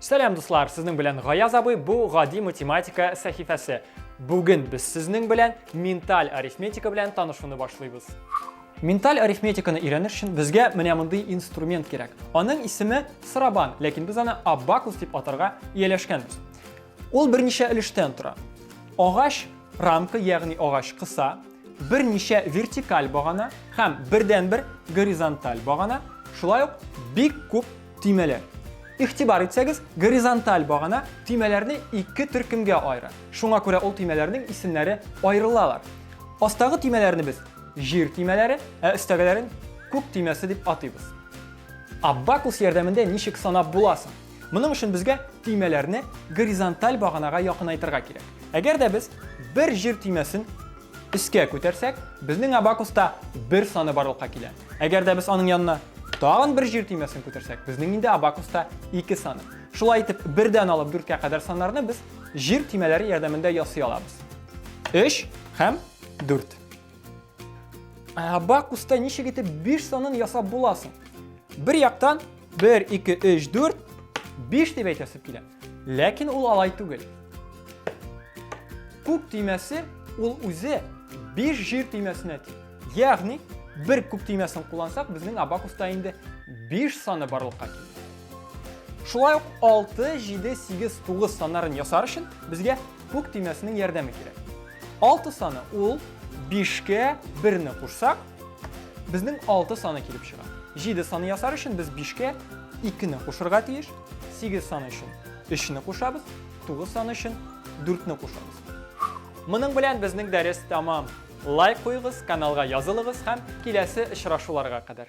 Сәлам, дуслар! Сезнең белән Гаяз абый, бу гади математика сәхифәсе. Бүген без сезнең белән менталь арифметика белән танышуны башлыйбыз. Менталь арифметиканы өйрәнер өчен безгә менә мондый инструмент кирәк. Аның исеме сырабан, ләкин без аны абакус дип атарга ияләшкәнбез. Ул берничә өлештән тора. Агач рамка, ягъни агач кыса, берничә вертикаль багана һәм бердәнбер горизонталь багана, шулай ук бик күп төймәләр. Игътибар итсәгез, горизонталь багана төймәләрне ике төркемгә аера. Шуңа күрә ул төймәләрнең исемнәре аерылалар. Астагы төймәләрне без җир төймәләре, ә өстәгеләрен күк төймәсе дип атыйбыз. Абакус ярдәмендә ничек санап була соң? Моның өчен безгә төймәләрне горизонталь баганага якынайтырга кирәк. Әгәр дә без бер җир төймәсен өскә күтәрсәк, безнең абакуста бер саны барлыкка килә. Әгәр дә без аның янына тагын бер җир төймәсен күтәрсәк, безнең инде абакуста ике саны. Шулай итеп, бердән алып дүрткә кадәр саннарны без җир төймәләре ярдәмендә ясый алабыз. 3 һәм 4. Ә абакуста ничек итеп 5 санын ясап була соң? Бер яктан 1, 2, 3, 4, 5 дип әйтәсе килә. Ләкин ул алай түгел. Күк төймәсе ул үзе 5 җир төймәсенә тиң. Ягъни, бер күк төймәсен куллансак, безнең абакуста инде 5 саны барлыкка килә. Шулай ук 6, 7, 8, 9 саннарын ясар өчен безгә күк төймәсенең ярдәме кирәк. 6 саны ул 5-кә 1-не кушсак, безнең 6 саны килеп чыга. 7 саны ясар өчен без 5-кә 2-не кушырга тиеш. 8 саны өчен 3-не кушабыз, 9 саны өчен 4-не кушабыз. Моның белән безнең дәрес тәмам. Лайк куегыз, каналга язылыгыз һәм киләсе очрашуларга кадәр.